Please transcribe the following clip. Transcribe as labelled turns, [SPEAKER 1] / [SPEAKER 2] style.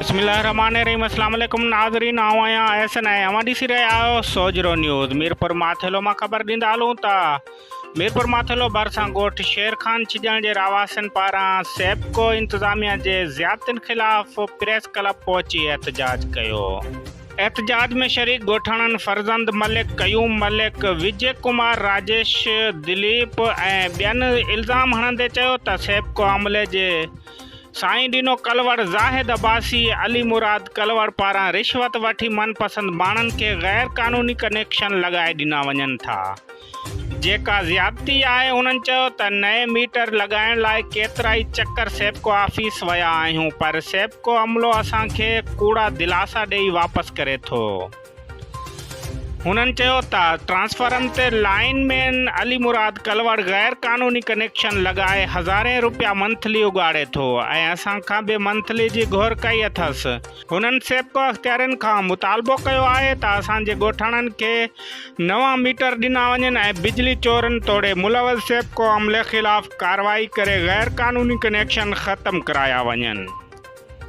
[SPEAKER 1] بسم الله الرحمٰن الرحيم اسلام عليڪم ناظرين آئون آهيان احسن ۽ اوهان ڏسي رهيا آهيو سوجهرو نيوز ميرپور ماٿيلو مان خبر ڏيندا هلون ته ميرپور ماٿيلو ڀرسان ڳوٺ شير خان ڇڄڻ جي رهواسين پاران سيپڪو انتظاميا جي زيادتين خلاف پريس ڪلب پهچي احتجاج ڪيو. احتجاج ۾ شريڪ ڳوٺاڻن فرزند ملڪ، قيوم ملڪ، وجي ڪمار، راجيش، دليپ ۽ ٻين الزام هڻندي چيو ته سيپڪو عملي جي سائين ڏنو ڪلوڙ، زاهد عباسي، علي مراد ڪلوڙ پاران رشوت وٺي من پسند ماڻهن کي غير قانوني ڪنيڪشن لڳائي ڏنا وڃن ٿا جيڪا زيادتي آهي هنن چيو ته نئين ميٽر لڳائڻ لاء ڪيترائي چڪر سيپڪو آفيس ويا آهيون پر سيپڪو عملو اسان کي ڪوڙا دلاسا ڏئي واپس ڪري ٿو. هنن چيو ته ٽرانسفارم تي لائين مين علي مراد ڪلوڙ غير قانوني ڪنيڪشن لڳائي هزارين روپيا منٿلي اڳاڙي ٿو ۽ اسان کان به منٿلي جي گهر ڪئي اٿس. هنن سيپڪو اختيارين کان مطالبو ڪيو آهي ته اسان جي ڳوٺاڻن کي نوان ميٽر ڏنا وڃن ۽ بجلي چورن توڙي ملوث سيپڪو عملي خلاف ڪارروائي ڪري غير قانوني ڪنيڪشن ختم ڪرايا وڃن.